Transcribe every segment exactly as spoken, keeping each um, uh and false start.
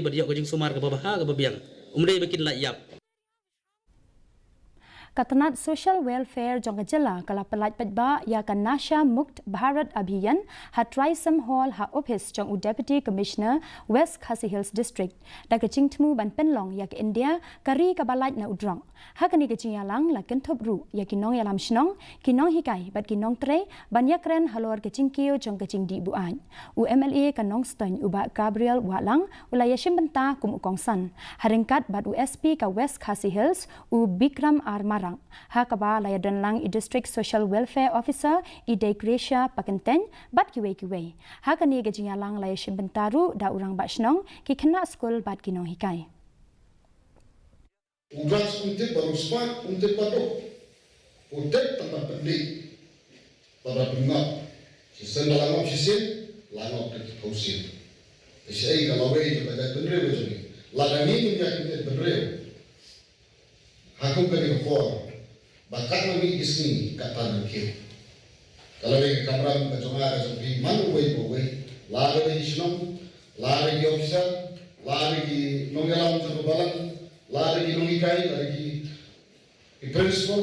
bad ïoh ka jingsumar kaba bha kaba biang. Um dei ba kin lait ïap. Ka tnat Social Welfare jong ka jylla ka la pyllait paidbah ïa ka Nasha Mukt Bharat Abhiyan ha Trisome Hall ha ophis jong u Deputy Commissioner West Khasi Hills District da ka jingthmu ban pynlong ïa ka India ka ri kaba lait na u drok. Ha kane ka jingïalang la kynthup ruh ïa ki nongïalam shnong, ki nonghikai bad ki nongtrei ban ïakren halor ka jingkiew jong ka jingdih buaid. U M L A ka Nongstoiñ u Bah Gabriel Wahlang u la ïashim bynta kum u kongsan ha ryngkat bad u S P ka West Khasi Hills u Bikram R Marak, ha kaba la ïadon lang i District Social Welfare Officer i Deigracia Pakyntein bad kiwei kiwei. Ha kane ka jingïalang la ïashim bynta ruh da u rangbah shnong, ki khynnah skul bad ki nonghikai. U drugs um tip ba u spat, um tip ba duk. U tip tang ban pyndih, tang ban pynngop. Shisien ba la ngop shisien, la ngop ki phew sien. Te shaei ka lawei jong ka jaitbynriew ka jong ngi. Lada ngi ngim ïa kyntien bynriew ha kum kane ka por, ba katno ngi ïohi katba nang kiew. Ka la dei ka kamram ka jong nga ka jong phi man uwei pa uwei, lada dei ki shnong, lada dei ki officer, lada dei ki nongïalam jong ka balang, lada dei ki nonghikai, lada dei ki, ki principal,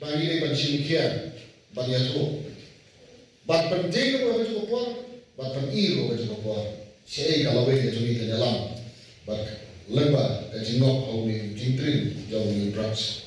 ba ngi dei ban shim khia ban ïathuh. Bad pyntieng ruh ha ka juh ka por, bad pyni ruh ha ka juh ka por. Shaei ka lawei ka jong ngi kan ïalam bad lyngba ka jingngop ha une u jingtrei jong une u drugs.